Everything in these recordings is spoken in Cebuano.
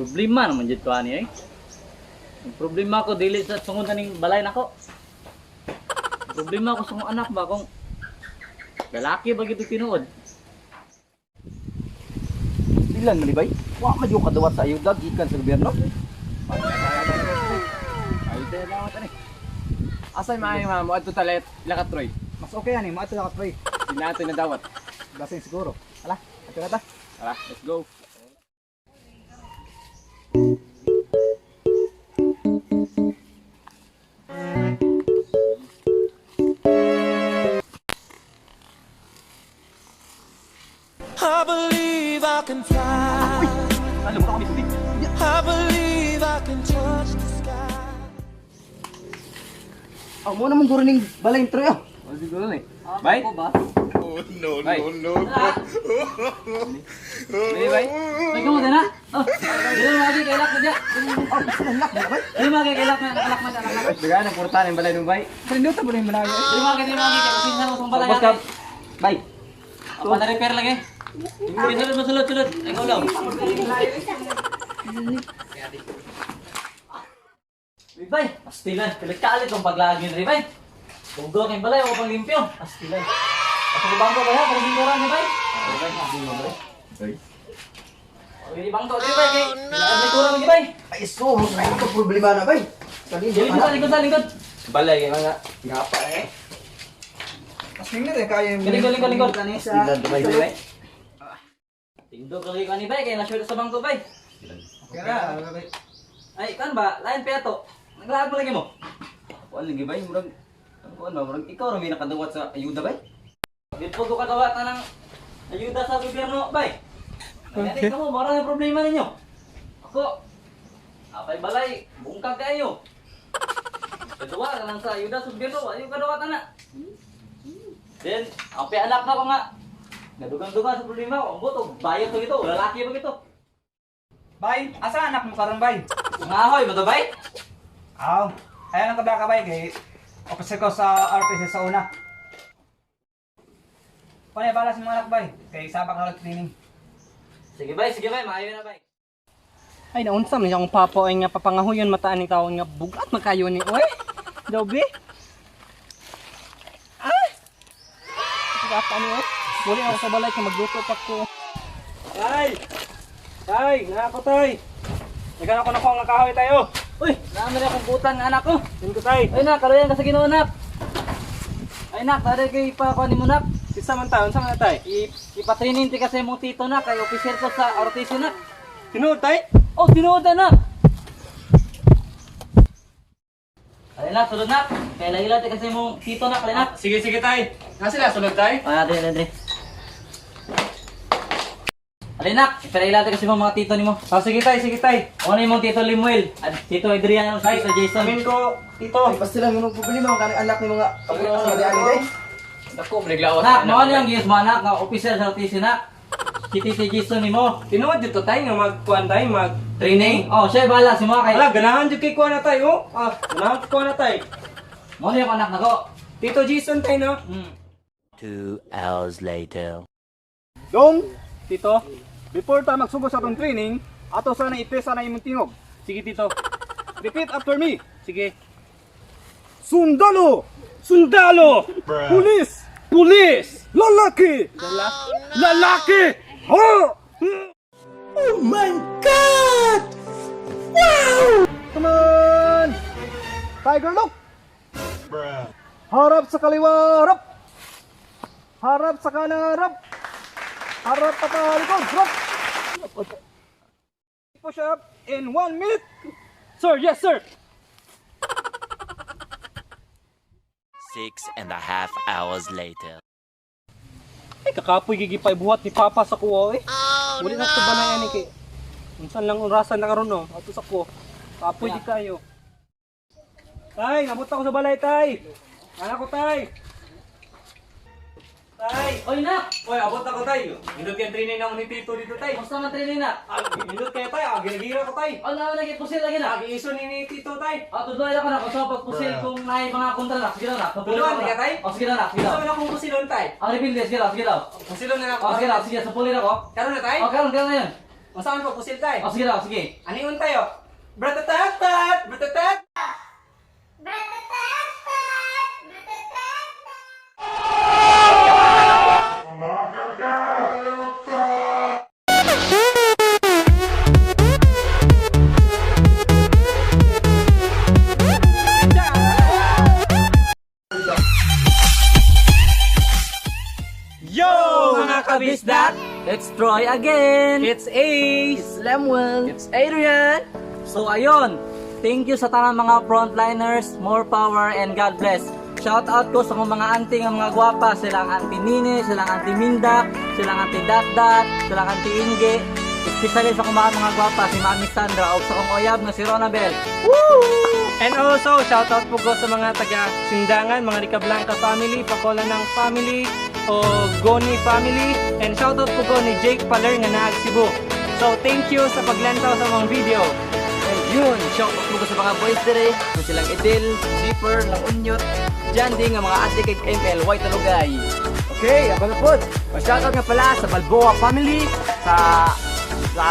Problema naman jud ko ani eh. Ang problema ko dili sa tungod aning balay nako. Ang problema ko sa akong anak ba kung lalaki ba gito tinuod. Ilan man bay? Wa man yung kaduwat sa ayuda gikan sa gobyerno. Ay, tayo lang ani. Asay maayo ma, mo adto talit lakat Troy. Mas okay ani, mo ato na ka. Di nato na dawat. Blessing siguro. Ala, ato na ta. Tara, let's go. I believe I can fly. Alam mo kami subi. I believe I can touch the sky. Aw mo naman guro ning balay Troy ah. O siguro ni. Bye. Ako ba? Bye. Bye bye. Ay, kamo na. Oh, dili mo agi kay lak na diya. Oh, lak na bay. Dili mo agi kay lak na, nakalak man nakalak. Dagan ang porta ng balay mo bay. Prinduta mo na yung malayo. Dili mo agi, dili mo agi kay pasensya mo sa balay. Tapos ka. Bye. Apa na repair lagi? Sige, sulod mo, sulod, sulod. Ay, ikaw lang. Bay, pastilan. Pilit-kalit kong paglagin rin, bay. Bugo kayong balay, ako pang limpyo. Pastilan. Ako bangko ba yan? Parang lingkuran niya, bay. Bay. Okay, bangko, di bay. Kay, lingkuran niya, bay. Ay so, mo to problema na bay. Sa lindo Lingkod sa lingkod sa lingkod. Balay kay mga gapa eh. Mas ningin eh kaya yung Lingkod, lingkod, lingkod. Ilan to bay. Bye. Tingdo ka kay ni bay, kay na-short sa bangko, bay. Kaya bay. Ay, kan ba? Lain pa to. Naglaag mo lagi mo. Kuan lagi bay, murag kuan ba murag ikaw ra may nakadawat sa ayuda bay. Di po ko katawa ka ng ayuda sa gobyerno, bay. Okay. Ka mo, mara yung problema ninyo. Ako, apay balay, bungkag kayo. Kaduwa ka lang sa ayuda sa gobyerno, ayaw kaduwa ka na. Then, apay anak na ko nga. Nadugang-dugang sa problema ko. Ang buto, bayad to ito, lalaki ba ito? Bay, asa anak mo karon bay? Mga ahoy, matubay? Aw, ayan ang kabla ka bay kay officer ko sa RPC sa una. Panay bala sa mga anak bay kay sabak na training. Sige bay, maayo na bay. Ay, naunsa man siya akong papa ay nga papangahuyon mataan ni taon nga bugat makayo ni oy. Dobi. Ah! Papa ni oy. Muli ako sa balay kay magluto pa ko. Tay! Tay, nga ako tay. Nagana ko na ko ang kahoy tayo. Uy, naman akong butan nga anak ko. Yun ko tay. Ay nak, kaluyan ka sa Ginoo nak. Ay nak, tara kay pa ni mo nak. Sisa man taon sa mga tay. Ipatraining ti kasi mong tito na kay officer ko sa RTC na. Tinuod tay? Oh, tinuod na na. Alin na, sulod na. Kay laila ti kasi mong tito na, alin na. Sige sige tay. Na sila sulod tay. Ay, ate, ate. Alin na, ipalaila ti kasi mong mga tito nimo. Ah, sige tay, sige tay. Ano yung mong tito Limuel, at tito Adriano, Tay, tito Jason. Amin ko tito. Ay pastilan mo problema ang kanang anak ni mga kabutan sa ani day. Dako naglawas. Nak, mao ni ang giyos mo anak, nga officer sa RTC na. Si Tito Jason nimo. Tinuod dito tay nga magkuan tay mag Training? Oh, siya bahala si mo kay. Ala, ganahan jud kay kuan na tay oh. Ah, ganahan kay kuan na tay. Mao ni ang anak nako. Tito Jason tay no. 2 hours later. Dong, Tito, before ta magsugod sa atong training, ato sana i-test sana imong tingog. Sige tito. Repeat after me. Sige. Sundalo! Sundalo! Pulis! Pulis! Lalaki! Lalaki! Ha! Oh my God! Come on! Tiger look! Harap sa kaliwa, harap! Harap sa kanan, harap! Harap pa talikod, harap! Push up in 1 minute! Sir, yes sir. 6.5 hours later. Ay kakapoy gigi pa ibuhat ni papa sa kuo eh. Oh, Muli na ko balay ani kay unsan lang orasan na karon no ato sa kuo. Kapoy di kayo. Tay, nabot ako sa balay tay. Anak ko tay. Tay. Oy nak, Oy, abot ako tay. Nindot kay training na ako ni Tito dito tay. kumusta man training nak? Ah, nindot kayo tay. Ah, ginagira ko tay. Oh, naman lagi pusil lagi Ah, nak. giiso ni ni Tito tay. Ah, tudloy lang ko na kung sa pagpusil kung naay mga kontra nak. Sige na nak. Tudloan ka, tay? Oh, sige na nak, sige Gusto na. mo na akong pusilon tay. Ang rebuild, sige na, sige na. Pusilon na lang Oh, ako. sige na, sige, sa pulin ako. Karon na tay. Oh, karon, karon na yun. Unsaon ko pusil tay? Oh, sige daw, sige. Ani tayo? Bratatatat! Bratatat! Yo, mga kabisdak! Let's try again. It's Ace! Lemuel. It's Adrian. So ayun, thank you sa tanang mga frontliners, more power and God bless. Shout out ko sa mga auntie nga mga gwapa, silang Auntie Nini, silang Auntie Minda, silang Auntie Datdat, silang Auntie Inge, especially sa mga gwapa si Mami Sandra o sa kong oyab nga si Ronabel. And also, shoutout po ko sa mga taga Sindangan, mga Rica Blanca family, Pakola ng family, o Goni family, and shoutout po ko ni Jake Paler nga naag Cebu. So, thank you sa paglantaw sa mga video. And yun, shout out mo ko sa mga boys dire, kung silang Edel, Zipper, Lang Unyot, Jandy nga mga ate kay ML, White Alugay. Okay, ako na po. Shoutout nga pala sa Balboa family, sa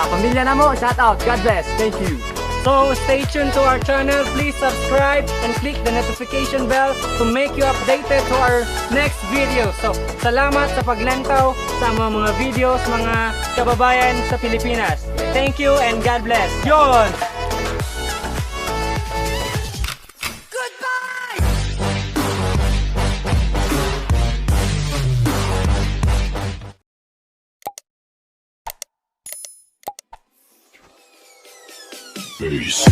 pamilya namo. Shoutout. God bless. Thank you. So, stay tuned to our channel. Please subscribe and click the notification bell to make you updated to our next video. So, salamat sa paglantaw sa mga videos, mga kababayan sa Pilipinas. Thank you and God bless. Yon! Peace.